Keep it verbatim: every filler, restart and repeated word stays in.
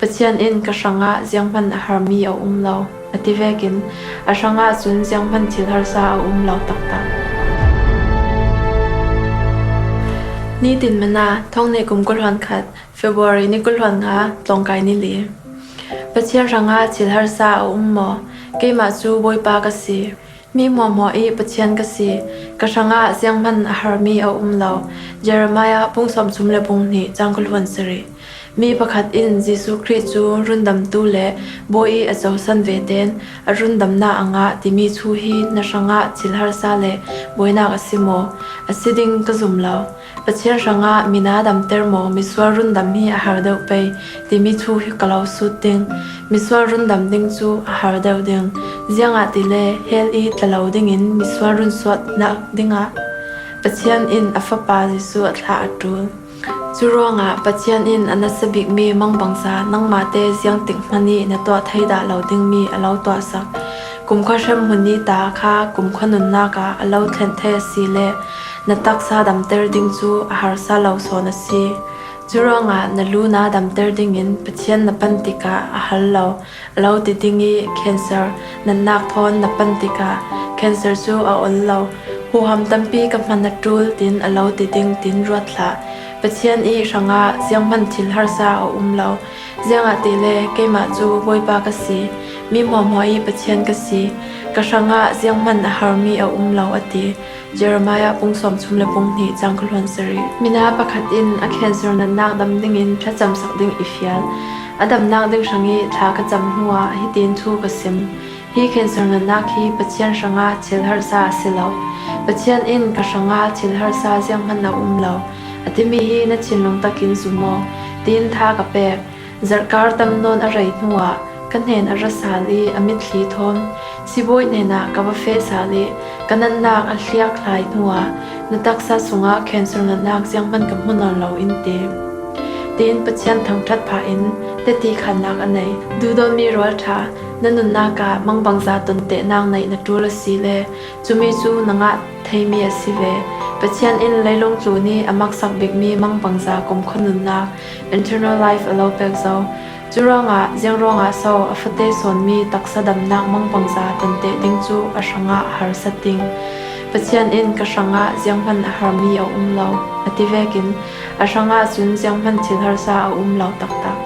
Pathian in ka hrangah zianghman a har mi a um lo, a ti vekin a hrangah cun zianghman thil harsa a um lo taktak. Nitin Manna, thonghnih kum kul hluan khat, February ni kul hluan nga, tlawngkai ni li. Pathian hrangah thil harsa a um maw? Keimah cu Bawipa ka si. Mi hmuahhmuah i Pathian ka si, ka hrangah zianghman a har mi a um lo. Jeremiah bung sawmthum le bung hnih, cang kul hluan sarih. Mi pakhat in Jesuh Khrih cu rundamtu le bawi i a cohlan ve tein a rundamnak a ngah timi thu hi na hrangah thil harsa le buainak a si maw? A si ding ka zum lo. Pathian hrangah mina damter maw, misual rundam hi a har deuh pei timi thu hi ka lo sut ding. Misual rundam ding cu a har deuh ding. Ziangahtile hell i tla lo dingin misual runsuahnak dingah Pathian in a Fapa Jesuh a thlah a ṭul. Cu ruangah Pathian in a nasa bikmi mangbangza nangmah te ziangtik hmanh i na tuah thei dah lo dingmi a lo tuahsak. Kumkhua hremhmun i ta kha kumkhua nunnak ah a lo thlanh thei a si le na taksa damter ding cu a harsa lo sawn a si. Cu ruangah na lu na damter dingin Pathian na pan tikah a hal lo, a lo ti ding i cancer natnak thawn na pan tikah cancer cu a ol lo, huham tampi ka hman a ṭul, tin a lo ti ding, tin ruat hlah. Pathian i hrangah zianghman thil harsa a um lo. Ziangahtile keimah cu Bawipa ka si, mi hmuahhmuah i Pathian ka si, ka hrangah zianghman a har mi a um lo, a ti. Jeremiah bung sawmthum le bung hnih, cang kul hluan sarih. Mina pakhat in a cancer natnak dam dingin thlacamsak ding i fial. A damnak ding hrang i thla ka cam hnuah hitin thu ka sim: Hi cancer natnak hi Pathian hrangah thil harsa a si lo. Pathian in ka hrangah thil harsa zianghman a um lo, a timi hi na thinlung takin zum aw, tiin tha ka pek. Zarhkar tam nawn a rei hnuah ka hnen a ra sal i a mitthli thawn sibawi hnenah ka va feh sal i ka natnak a hliak hlai hnuah na taksa sungah cancer natnak zianghman ka hmu nawn lo, in ti. Tiin Pathian thangṭhat phah in teti khannak a nei. Duhdawtmi rualṭha, na nunnak ah mangbangza tontehnak neih na ṭul a si le cumi cu na ngah theimi a si ve. Pathian in leilung tlun i a maksak bikmi mangbangza kumkhua nunnak, eternal life, a lo pek zo. Cu ruangah ziang ruangah so a fate sawnmi taksa damnak mangbangza tonteh ding cu a hrangah a harsat ding? Pathian in ka hrangah zianghman a har mi a um lo, a ti vekin a hrangah cun zianghman thil harsa a um lo taktak.